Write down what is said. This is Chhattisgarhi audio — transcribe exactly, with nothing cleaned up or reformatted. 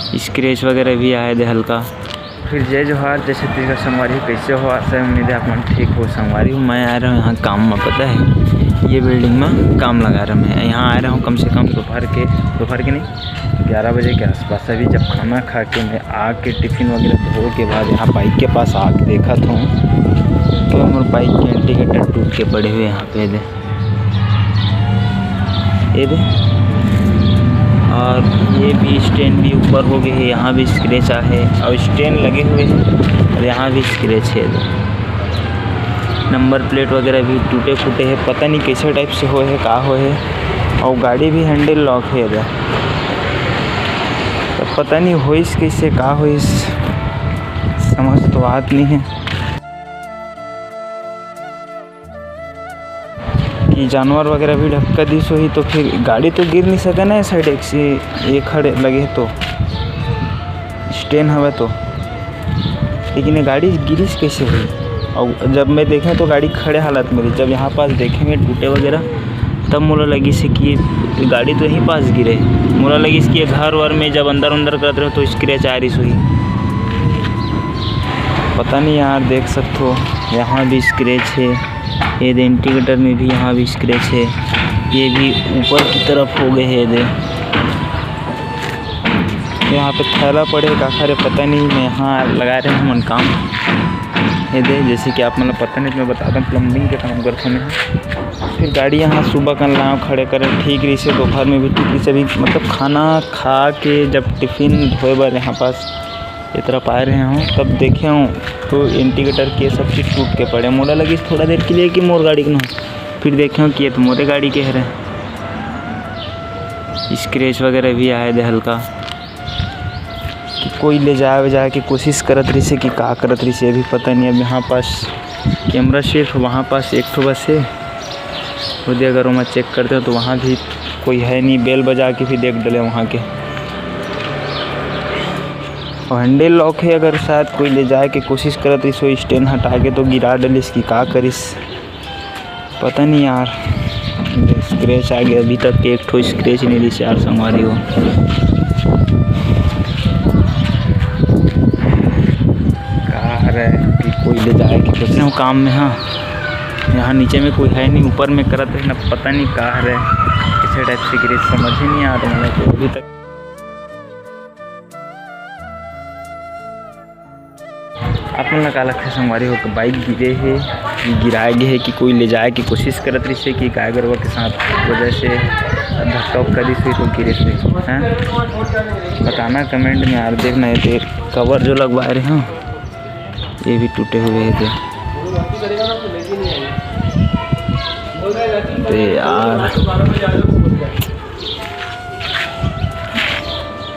स्क्रैच वगैरह भी आए दे हल्का। फिर जय जोहार, जय छत्तीसगढ़ संगवारी हो, कैसे हो? आशा है, उम्मीद है आप मन ठीक हो। संगवारी हो, मैं आ रहा हूँ यहाँ काम में, पता है, ये बिल्डिंग में काम लगा रहा मैं। यहाँ आ रहा हूँ कम से कम दोपहर के, दोपहर के नहीं, ग्यारह बजे के आसपास। अभी जब खाना खा के मैं आके टिफिन वगैरह धो के बाद यहाँ बाइक के पास आके देखा था तो मोर बाइक के इंडिकेटर टूट के पड़े हुए यहाँ पे दे, ये दे। और ये भी स्टैंड भी ऊपर हो गए है, यहाँ भी स्क्रैच आ है और स्टैंड लगे हुए हैं और यहाँ भी स्क्रैच है दे। नंबर प्लेट वगैरह भी टूटे फूटे हैं, पता नहीं कैसे टाइप से होए है, का होए है। और गाड़ी भी हैंडल लॉक है इधर, तो पता नहीं होइस कैसे, का होइस, समझ तो आत नहीं है। कि जानवर वगैरह भी धक्का दिस होही तो फिर गाड़ी तो गिर नहीं सके ना, ये साइड एक से, ये खड़े लगे तो स्टैंड हवे तो, लेकिन ये गाड़ी गिरिस कैसे हुई? और जब मैं देखें तो गाड़ी खड़े हालत में रही। जब यहाँ पास देखेंगे टूटे वगैरह, तब मोला लगिस कि ये गाड़ी तो यहीं पास गिरे। मोला लगिस कि ये घर वर में जब अंदर अंदर करत रहे तो स्क्रैच आ रही हुई। पता नहीं यार, देख सकते हो यहाँ भी स्क्रैच है, ये दे इंडिकेटर में भी यहाँ भी स्क्रैच है, ये भी ऊपर की तरफ हो गए है। ये दे यहाँ पे थैला पड़े का खरे पता नहीं, मैं यहाँ लगा रहे हैं मन काम। ये दे, जैसे कि आप मतलब पता नहीं, मैं बता दूँ, प्लम्बिंग के काम करता हूँ मैं। फिर गाड़ी यहाँ सुबह कन लाओ खड़े करें, ठीक रही से, दोपहर में भी ठीक रही से। अभी मतलब खाना खा के जब टिफिन धोए बर यहाँ पास ये तरफ आए रहे हूँ, तब देखे हूँ तो इंडिकेटर के सब चीज़ टूट के पड़े। मोला लगिस थोड़ा देर के लिए कि मोर गाड़ी के न हो, फिर देखे हूँ कि ये तो मोरे गाड़ी के हरे। स्क्रैच वगैरह भी आए दे हल्का, कि कोई ले जाए जाए के कोशिश करत रहिसे कि का करत रहिसे, अभी पता नहीं। अब यहाँ पास कैमरा सिर्फ वहाँ पास एक ठो बस है, वो दे अगर ओमा चेक करते हो तो वहाँ भी कोई है नहीं, बेल बजा के भी देख डले वहाँ के। और हैंडल लॉक है, अगर शायद कोई ले जाए के कोशिश करत रहिस हो, स्टैंड हटा के तो गिरा डलिस कि का करिस, पता नहीं यार। स्क्रैच आ गया, अभी तक एक ठो स्क्रैच नहीं दिस यार संगवारी हो। का हरे कि कोई ले जाए के कोशिश काम में, हाँ, यहाँ नीचे में कोई है नहीं, ऊपर में करत रहे ना, पता नहीं का हरे, किसे टाइप से गिरे, समझ ही नहीं आ रहा मतलब अभी तक। आप मन ला का लगथे संगवारी हो, कि बाइक गिरे हे, कि गिराए गे हे, कि कोई ले जाए के कोशिश करत रहिसे, कि गाय गरवा के साथ वजह से धक्का उक्का दिस होही तो गिरे से, हैं? बताना कमेंट में यार। देखना ये दे कवर जो लगवाए रहे हो, ये भी टूटे हुए है दे। तो यार